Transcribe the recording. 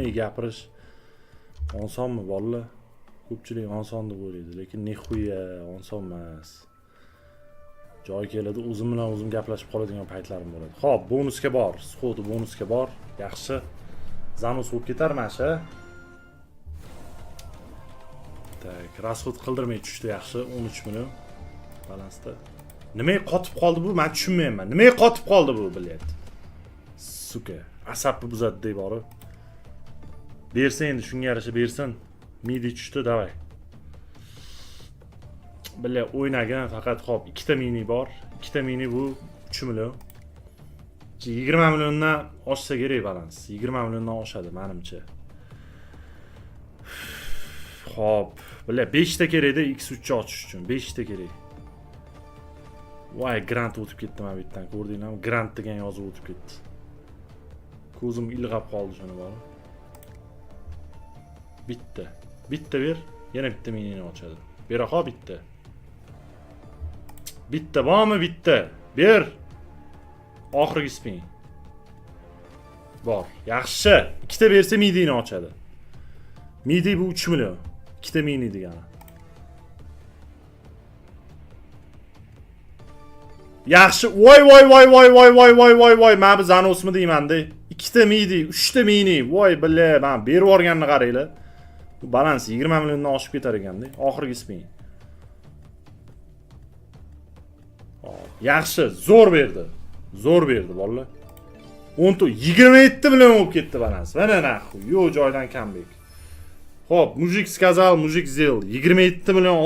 Indamay gapirish osonmi, bolalar? Ko'pchilik oson deb o'ylaydi, lekin нихуя oson emas. Joyi keladi, o'zim bilan o'zim gaplashib qoladigan paytlarim bo'ladi. Xo'p, bonusga bor, сходу bonusga bor. Yaxshi. Занос bo'lib ketar mana shu. Так, расход qildirmay tushdi, yaxshi. 13 million balansda. Nimaga qotib qoldi bu? Men tushunmayman. Nimaga qotib qoldi bu, блядь? Сука, asabni buzadi deb borib. Bersin endi, shunga yarasha bersin. Midi tushdi, давай. Бля, o'ynagan faqat, hop, ikkita mini bor. Ikkita mini bu 3 million. 20 milliondan oshsa kerak balans. 20 milliondan oshadi menimcha. Xo'p, бля, 5 ta kerakda X3 ochish uchun. 5 ta kerak. Voy, grant o'tib ketdi mana bu yerdan, ko'rdinglarmi? Grant degan yozuv o'tib ketdi. Ko'zim ilg'ab qoldi shuni bor. Bitta. Bitta ber, yana bitta minini ochadi. Bera qol bitta. Bitta bormi, bitta? Ber. Oxirgi спин. Bor. Yaxshi. Ikkita bersa, midini ochadi. Midi bu 3 million. Ikkita mini degani. Yaxshi. Voy voy voy voy voy voy voy voy voy. Mana bu занос mi deyman-da. Ikkita midi, uchta mini. Voy, бля, mana berib yuborganini qaranglar. Bu balans 20 milliondan oshib ketar ekanda. Oxirgi спин. Hop, yaxshi, zo'r berdi. Zo'r berdi, bolalar. 14, 27 million bo'lib ketdi balans. Mana нахуй, yo'q joydan comeback. Xo'p, мужик сказал, мужик сделал. 27 million.